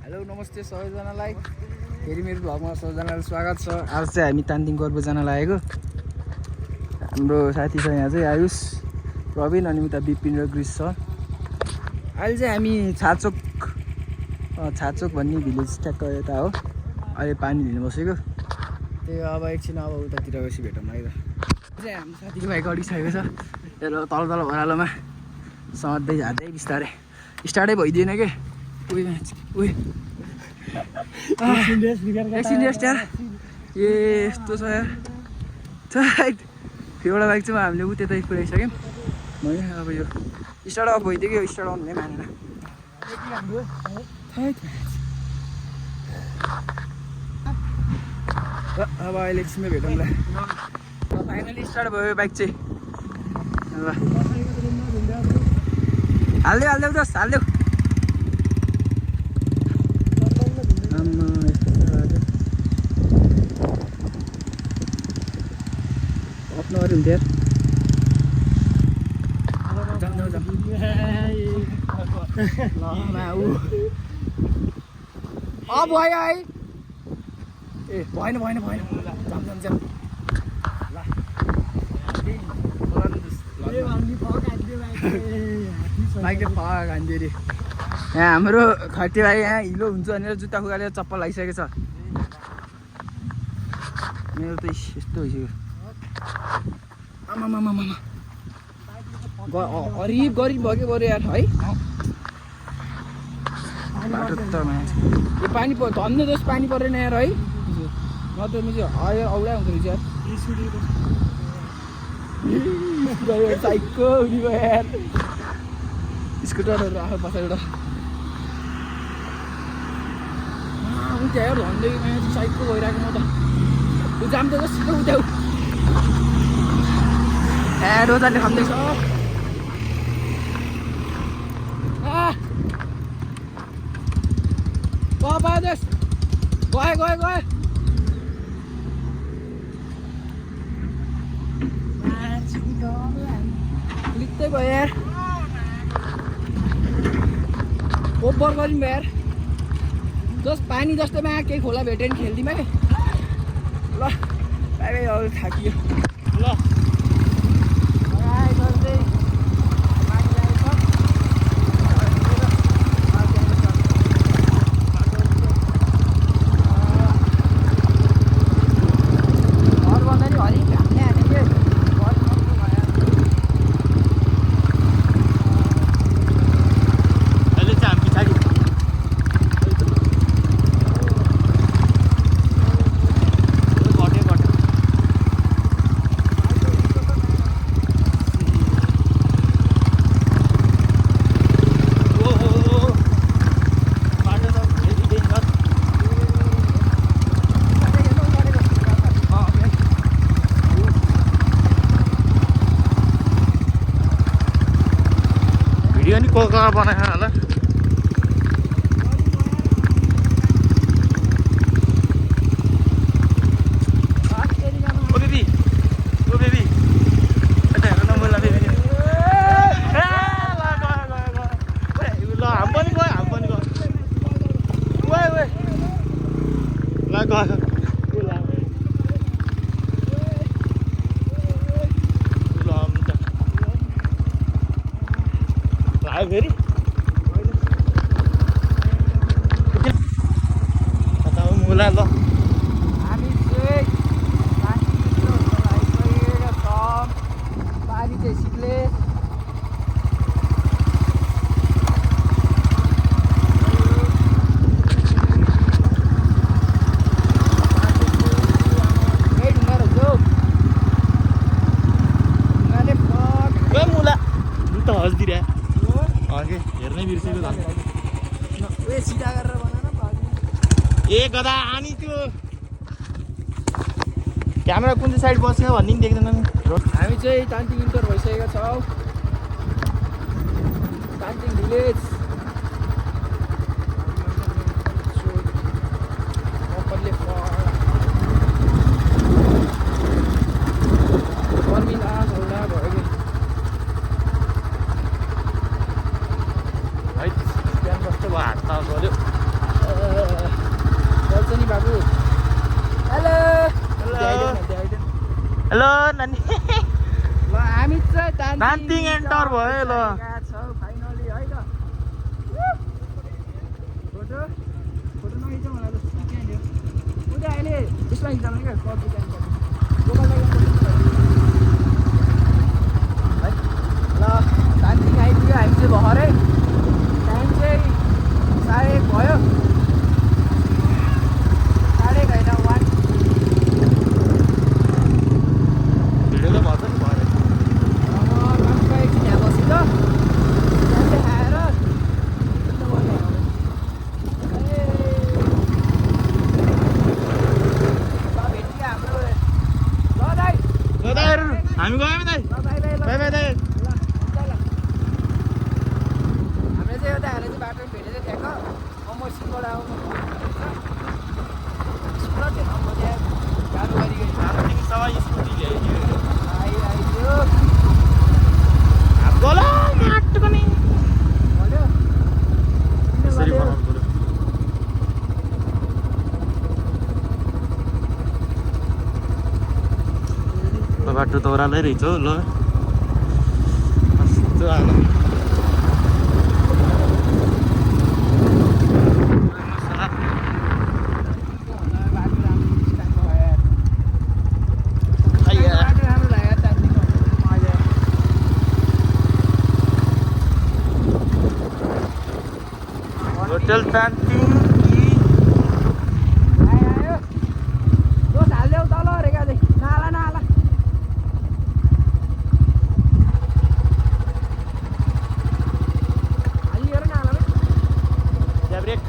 Hello नमस्ते सबैजनालाई फेरि मेरो भ्लगमा सबैजनालाई स्वागत छ। आज चाहिँ हामी तानदिङ गोर्बो जान लागेको। हाम्रो साथी छ यहाँ चाहिँ आयुष, प्रवीण अनि उता विपिन र ग्रिस छ। अहिले चाहिँ हामी छाचोक भन्ने भिलेज ट्याक्क यता हो। अहिले पानी लिनु बसेको। त्यही अब एकछिन अब उतातिर गएपछि भेटौँ आइज चाहिँ हाम्रो साथीको भाइको अडिसकेको छ। त्यो तल भरालोमा समात्दै झार्दै बिस्तारै स्टार्टै भइदिएन के। एकछिन रेस्ट यार। यस्तो छ यार। एउटा बाइक चाहिँ हामीले उ त्यतै पुऱ्याइसक्यौँ। अब यो स्टार्ट अफ भइदियो कि स्टार्ट अफ हुनै मानेन। अब अहिले एकछिनमा भेटौँला। फाइनली स्टार्ट भयो बाइक चाहिँ। हालिदेऊ दोस्त हालिदेऊ। आफ्नो गरी हुन्थ्यो भयो है। ए भएन जाम बाइक चाहिँ फक हान्दियो अरे। यहाँ हाम्रो खटे भाइ यहाँ हिलो हुन्छ भनेर जुत्ता खुगालेर चप्पल लागिसकेको छ। मेरो त यस्तो भइसक्यो। आमामामा गरिब भयो कि बरु यार है। बाटो त यो पानी धन्ने जस्तो पानी परेन यार है। नत्र म चाहिँ औडा हुँदो रहेछ यार। साइकको हुने भयो यार। स्कुटरहरू आएको पछाडिबाट उता यार भन्दै साइकको भइरहेको म त। जाम त जस्तो उठ्याउ ए रोजाले खाँदैछ। गयो लिक्दै भयो यार। ओभर गरिम भयो यार। जस्ट पानी जस्तोमा केही खोला भेट्यो नि खेल्दिमा के। ल बाई अब थाकियो। ल कहाँ बनायो होला। फेरि मुला ल हामी चाहिँ पानी चाहिँ सिक्ले मुला त हस्दिरह हेर्नै बिर्सेको झन्। सिधा गरेर बनाएर ए गदा अनि त्यो क्यामेरा कुन चाहिँ साइड बस्यो भन्ने नि देख्दैन नि। हामी चाहिँ तानदिङ इन्टर भइसकेका छौँ। तानदिङ भिलेज है बिहान कस्तो भयो हात गऱ्यो। नानी ल हामी चाहिँ दान्तिङ एन्टर भयो ल फाइनली है त फोटो फोटो नखिचौँ होला त त्यहाँनिर उता अहिले यसमा खिचाउनु क्या कपी ल दान्तिङ आइपुग्यो हामी चाहिँ भर्खरै टाइम चाहिँ 1:30 भयो 1:30 होइन 1 भिडियो त भन्छ नि भयो यहाँ बसिन्छ त्यहाँ चाहिँ खाएर भेट्यो हाम्रो ल दाइ ल दाइहरू हामी गयौँ दाइ ल बाई बाई बाई बाई दाइ ल हुन्छ ल हामीले चाहिँ यता हाले चाहिँ बाटो भेटेर ठ्याक्क अमरसिङबाट आउनु गाह्रो गरिगयो दार्जिलिङ सबै स्कुटी ल्याइदियो आइराइयो गोला माटो पनि भन्यो यसरी बनाउनु पर्यो ल बाटो त ओह्रालै रहेछ हौ ल कस्तो आनन्द होटल दान्तिङ आयो दोस हालिदेऊ तल अरेका चाहिँ नाला नाला हालियो र नालामा ब्रेक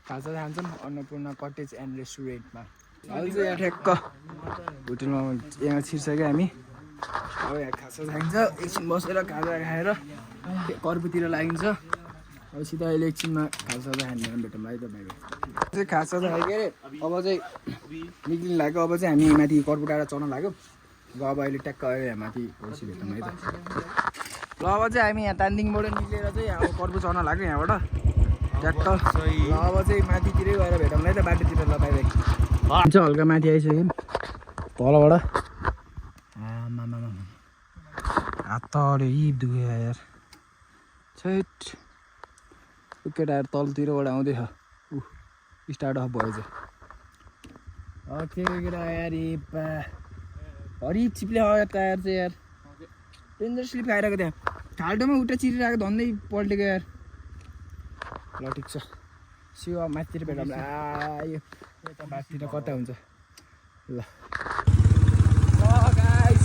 खाजा खान्छौँ अन्नपूर्ण कटेज एन्ड रेस्टुरेन्टमा अहिले चाहिँ यहाँ ठ्याक्क होटेलमा यहाँ छिर्सक्यो हामी अब यहाँ खाजा खाइन्छ एकछिन बसेर खाजा खाएर कर्पुतिर लागिन्छ अब सिधा अहिले एकछिनमा खाजा खाने भेटौँ है तपाईँको चाहिँ खाजा खायो के अरे अब चाहिँ निक्लिनु लाग्यो अब चाहिँ हामी माथि कर्पु डाँडा चढ्न लाग्यो र अब अहिले ट्याक्क आयो यहाँ माथि पछि भेटौँ है त ल अब चाहिँ हामी यहाँ तानदिङबाट निक्लेर चाहिँ अब कर्पु चढ्न लाग्यो यहाँबाट ट्याक्क ल अब चाहिँ माथितिरै गएर भेटौँ है त बाटोतिर ल बाई बाई चाहिँ हल्का माथि आइसक्यो तलबाट आमामा हात त अरे यी दुख्यो यार छैट केटाहरू तलतिरबाट आउँदैछ स्टार्ट अफ भयो चाहिँ ओके केटा यार पा हरिब चिप्ले आयो टायर चाहिँ यार डेन्जर स्लिप खाइरहेको त्यहाँ खाल्टोमा उल्टा चिरिरहेको धन्दै पल्टेको यार ल ठिक छ सियो अब माथितिर भेटौँ आयो यता बाटोतिर कता हुन्छ ल गाइस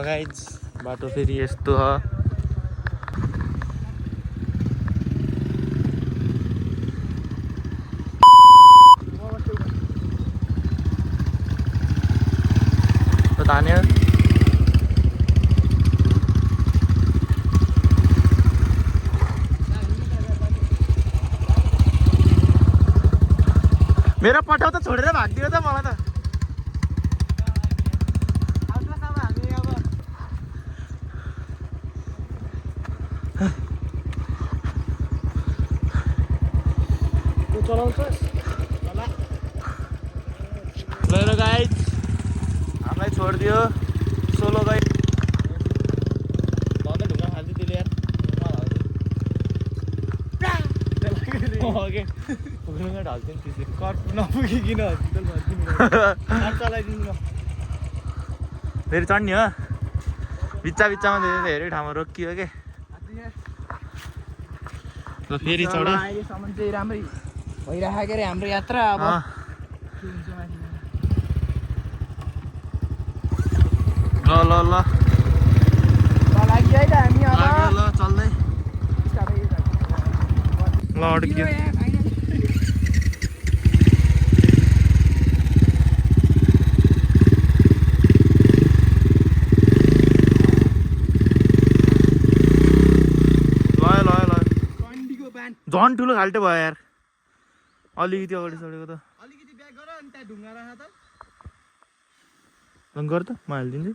गाइज बाटो फेरि यस्तो हो। धान्यो मेरो पठाउ त छोडेर भागिदियो त मलाई त। ल गाइज हामीलाई छोडिदियो सोलो गाइड। ढुङ्गा हाल्थ्यो त्यसले यार ढाल्थ्यो नि त्यसले कट नपुगिकन चलाइदिनु फेरि चढ्ने हो बिच्चा बिच्चामा धेरै ठाउँमा रोकियो के ल फेरि चढ्यो। अहिलेसम्म चाहिँ राम्रै भइरहेको अरे हाम्रो यात्रा। अब ल ल ल लाग्यो है त हामी अब ल चल्दै ल अड्कियो। झन् ठुलो खाल्टो भयो यार अलिकति अगाडि चढेको त अलिकति ब्याक गर अनि त्यहाँ ढुङ्गा राख त गर त म हालिदिन्छु।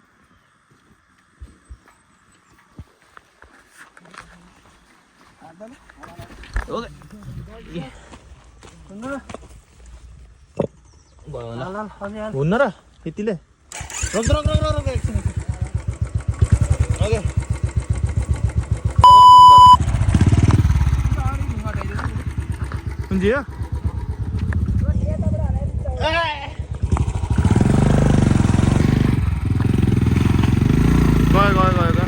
हुन्न र यतिले रोक रोक रोक रोक रोक एकछिन ओके कुन्जियो गयो गयो गयो गयो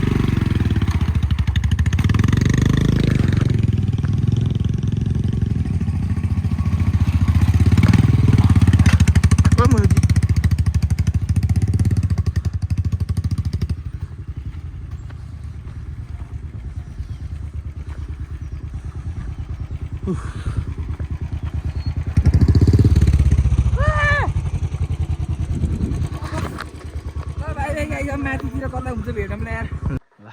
माथितिर कता हुन्छ भेटौँ न यार। ल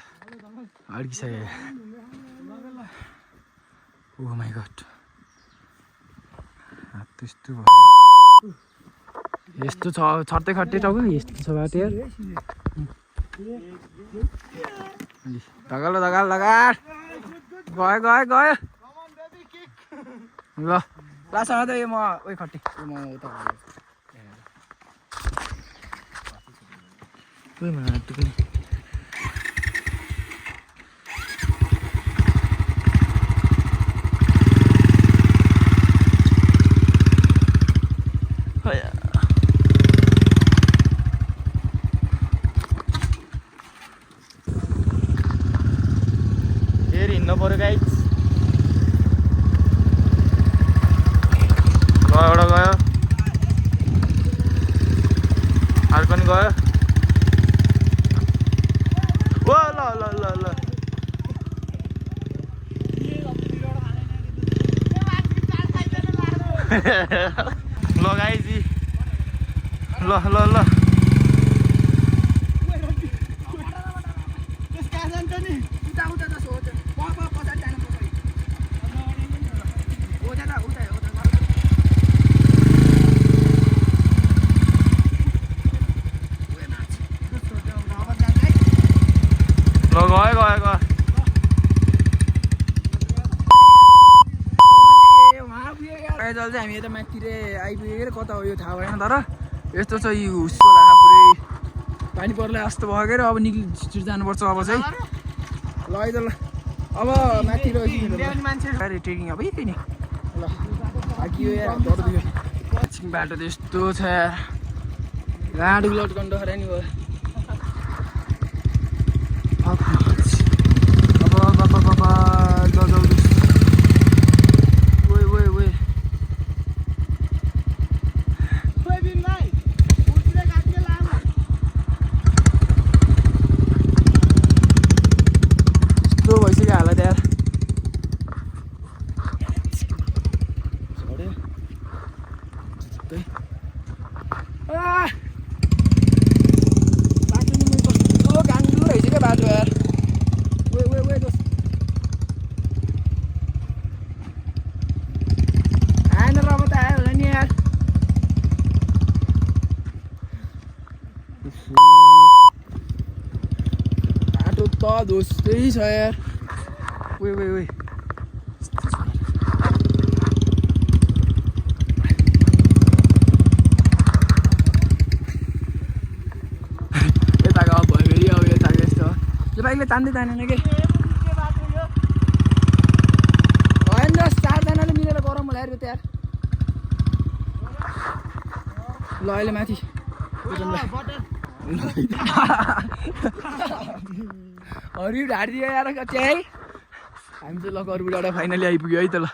अड्किसक्यो। ओ माई गड त्यस्तो भयो यस्तो छ छट्टै खट्टै टाउको यस्तो छ बाटो यार। धगाल धगाल धगाल गयो गयो गयो ल लास्टमा त यो म उयो खट्टेँ म उता कोही मलाई टुक्ने फेरि हिँड्नु पऱ्यो गाइज। ल एउटा गयो अर्को पनि गयो ओ ल ल ल ल ल गाइजी ल ल ल जल चाहिँ हामी यता माथितिर आइपुगेर कता हो यो थाहा भएन तर यस्तो छ यो हुस्सो लागा पुरै पानी पर्ला जस्तो भयो के अब निक्लि छिटो जानुपर्छ अब चाहिँ ल है त ल अब माथि मान्छे ट्रेकिङ अब यही नि ल आगियो यार एकछिन बाटो त यस्तो छ गाडी लटकन डखरा नि भयो अब बाबा जाऊ दोस्त त्यही छ यार ओइ ओइ ओइ यताको अब भयो फेरि अब यताको यस्तो यो बाइकले तान्दै तानेन कि होइन र 4 जनाले मिलेर गरौँ होला यार त्यो यार ल अहिले माथि हरि ढाडिदियो यार कति है हामी चाहिँ ल गरबुडाबाट फाइनली आइपुग्यो है त ल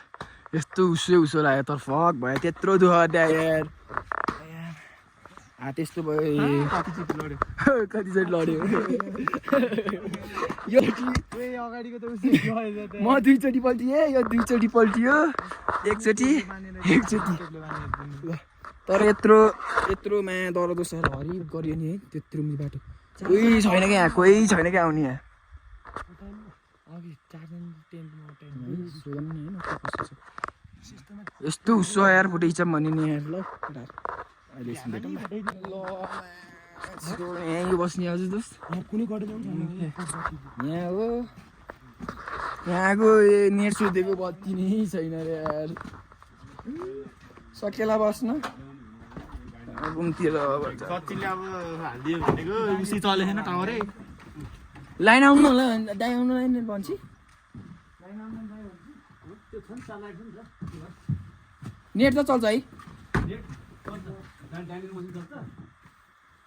यस्तो उसो लाग्यो तर फक भयो त्यत्रो दुःख गऱ्यो यार त्यस्तो भयो कतिचोटि लड्यो यो म 2 चोटि पल्टिएँ यो 2 चोटि पल्टियो एकचोटि तर यत्रोमा डरदो सर हरिब गरियो नि है त्यत्रो बाटो कोही छैन क्या यहाँ कोही छैन क्या आउने यहाँ यस्तो उसो यार फोटो खिचौँ भने नि यार ल अहिले यहीँ बस्ने हजुर दोस्त यहाँ हो यहाँको नेट सोधेको बत्ती नै छैन रे यार सकेला बस्न घुमतिर लाइन आउनु होला दाइ आउनु लाइन भन्छ नेट त चल्छ है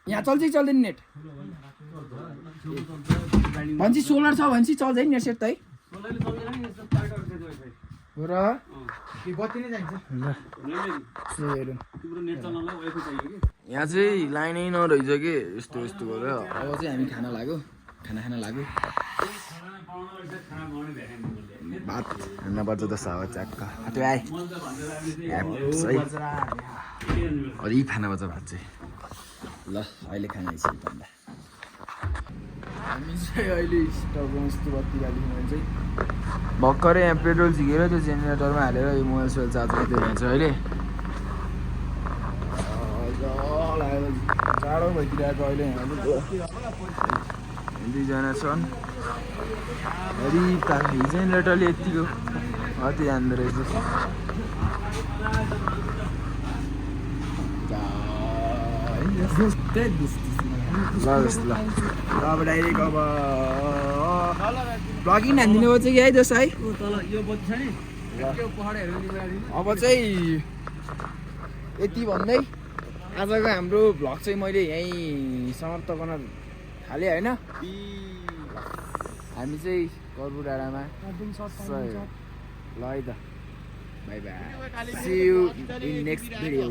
यहाँ चल्छ कि चल्दैन नेट भन्छ सोलर छ भन्छ चल्छ है नेट सेट त है हो र यहाँ चाहिँ लाइनै नरहेछ कि यस्तो गरेर अब चाहिँ हामी खाना लाग्यो खाना लाग्यो भात खाना पर्छ त सावा च्याक्क त्यो आए हरि खाना पर्छ भात चाहिँ ल अहिले खाना आइसक्यो भन्दा हामी चाहिँ अहिले स्टोभमा यस्तो बत्ती बाल्यौँ भने चाहिँ भर्खरै यहाँ पेट्रोल झिकेर त्यो जेनेरेटरमा हालेर यो मोबाइल सोबाइल चार्ज गर्दै हुन्छ अहिले जाडो भइदिरहेको अहिले यहाँ दुईजना छन् जेनेरेटरले यतिको अति जान्दो रहेछ ल अब डाइरेक्ट अब ब्लगिङ हानिदिनु पर्छ कि है दोस्त है अब चाहिँ यति भन्दै आजको हाम्रो भ्लग चाहिँ मैले यहीँ समाप्त गर्न थालेँ होइन हामी चाहिँ गरबु डाँडामा ल है त bye bye see you in next video